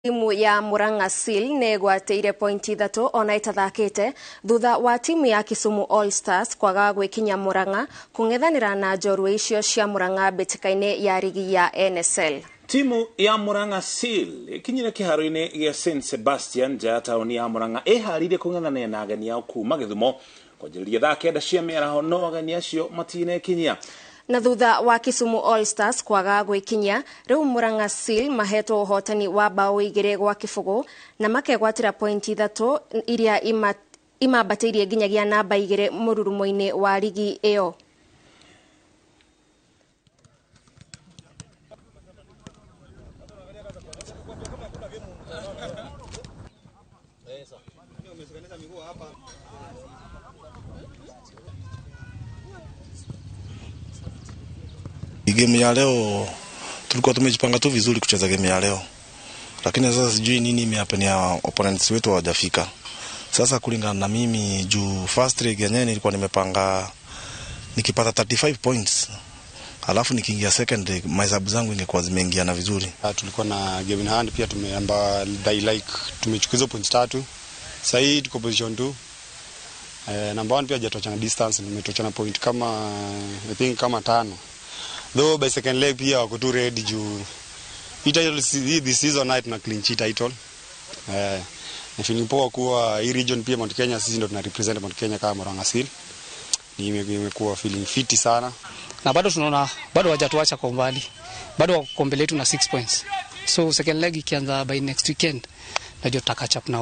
Timu ya Murang'a Seal nĩ ĩgwatĩire pointi 3 ona ĩtathakĩte thutha wa timu ya Kisumu All Stars kwaga gwĩkinya Murang'a kũng'ethanĩra na njorua icio cia Murang'a mbĩtĩka-inĩ ya rigi ya NSL. Timu ya Murang'a Seal ĩkinyire kĩharo-inĩ gĩa St Sebastian nja ya taũni ya Murang'a ĩharĩirie kũng'ethanĩra na ageni ao kuma Gĩthumo kwanjĩrĩria thaa 9 cia mĩaraho, no ageni acio matinekinyia. Na thutha wa Kisumu All Stars kwaga gwĩkinyia, rĩu Murang'a Seal mahetwo ũhotani wa bao 2-0 na makegwatĩra pointi 3 iria imambatĩirie nginyagia namba 2 mũrurumo-inĩ wa rigi ĩyo. Game ya leo tulikuwa tumejipanga tu vizuri kucheza game ya leo, lakini sasa sijui nini imehappen ya opponents wetu hawajafika. Sasa kulingana na mimi, juu first leg yenyewe nilikuwa nimepanga nikipata 35 points, alafu nikiingia second leg mahesabu zangu ingekuwa zimeingiana vizuri. Tulikuwa na game in hand pia, tumeamba like tumechukua hizo points 3. Sasa hii tuko position 2. Number 1 pia hajatochana distance, nimetochana point kama I think kama 5. Though by second leg pia wako tu ready juu title this season night na clean sheet title. Ni feeling poa kuwa hii region pia Mount Kenya, sisi ndio tuna represent Mount Kenya kama Murang'a Seal. Nimekuwa feeling fiti sana. Na bado tunaona bado hawajatuacha kwa umbali. Bado wako mbele yetu na 6 points. So second leg ikianza by next weekend najua tutacatch up na